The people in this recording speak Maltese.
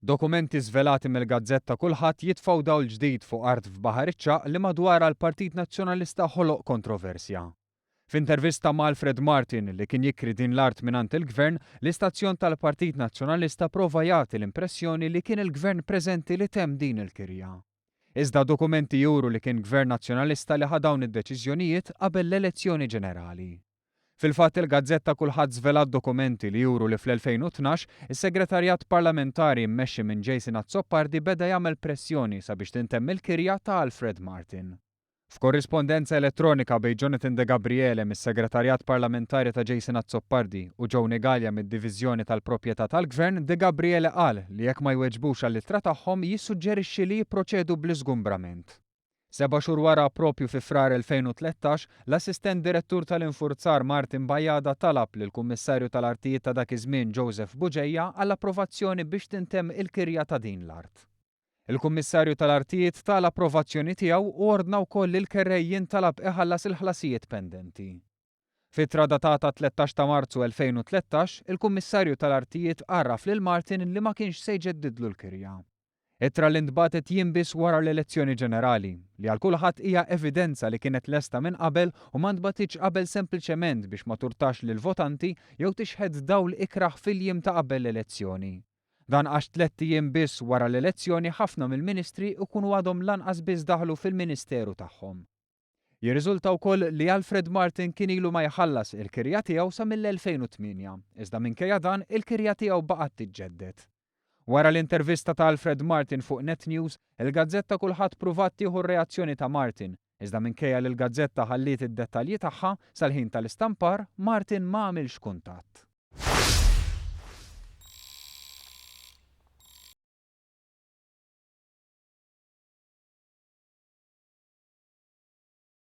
Dokumenti żvelati mill-gazzetta Kullħadd jitfgħu dawl ġdid fuq art f'Baħar iċ-Ċagħaq li madwarha l-Partit Nazzjonalista ħoloq kontroversja. F'intervista ma' Alfred Martin, li kien jikri din l-art mingħand il-Gvern, l-istazzjon tal-Partit Nazzjonalista prova jagħti l-impressjoni li kien il-Gvern preżenti li temm din il-kirja. Iżda dokumenti juru li kien Gvern Nazzjonalista li ħa dawn id-deċiżjonijiet qabel l-elezzjoni ġenerali. Fil-fatt il-gazzetta Kullħadd żvelat dokumenti li juru li fl-2012, is-Segretarjat Parlamentari mmexxi minn Jason Azzopardi beda jagħmel pressjoni sabiex tintemm il-kirja ta' Alfred Martin. F'korrispondenza elettronika bejn Jonathan Degabriele mis-Segretarjat Parlamentari ta' Jason Azzopardi u Joni Galea mid-Diviżjoni tal-Proprjetà tal-Gvern, Degabriele qal li jekk ma jweġbux għall-ittra tagħhom jissuġġerixxi li jipproċedu bl-iżgumbrament. Seba' xhur wara, proprju fi Frar 2013, l-Assistent Direttur tal-Infurzar Martin Bajada talab lill-Kummissarju tal-Artijiet ta' dak iż-żmien Joseph Bugeja għall-approvazzjoni biex tintemm il-kirja ta' din l-art. Il-Kummissarju tal-Artijiet ta l-approvazzjoni tiegħu u ordna wkoll li l-kerrej jintalab iħallas il-ħlasijiet pendenti. F'ittra datata 13 ta' Marzu 2013, il-Kummissarju tal-Artijiet għarraf lil Martin li ma kienx se jġeddidlu l-kirja. Ittra li ntbagħtet jiem biss wara l-elezzjoni ġenerali, li għal kulħadd hija evidenza li kienet lesta minn qabel u ma ntbagħtitx qabel sempliċement biex ma turtax lill-votanti jew tixħet dawl ikrah fil-jiem ta' qabel l-elezzjoni. Dan għax tlett ijiem biss wara l-elezzjoni ħafna mill-ministri jkunu għadhom lanqas biss daħlu fil-ministeru tagħhom. Jirriżulta wkoll li Alfred Martin kien ilu ma jħallas il-kirja tiegħu sa mill-2008, iżda minkejja dan il-kirja tiegħu baqgħet tiġġedded. Wara l-intervista ta' Alfred Martin fuq Net News, il-gazzetta Kullħadd pruvat tieħu r-reazzjoni ta' Martin, iżda minkejja li l-gazzetta ħalliet id-dettalji tagħha, sal-ħin tal-istampar, Martin ma għamilx kuntatt.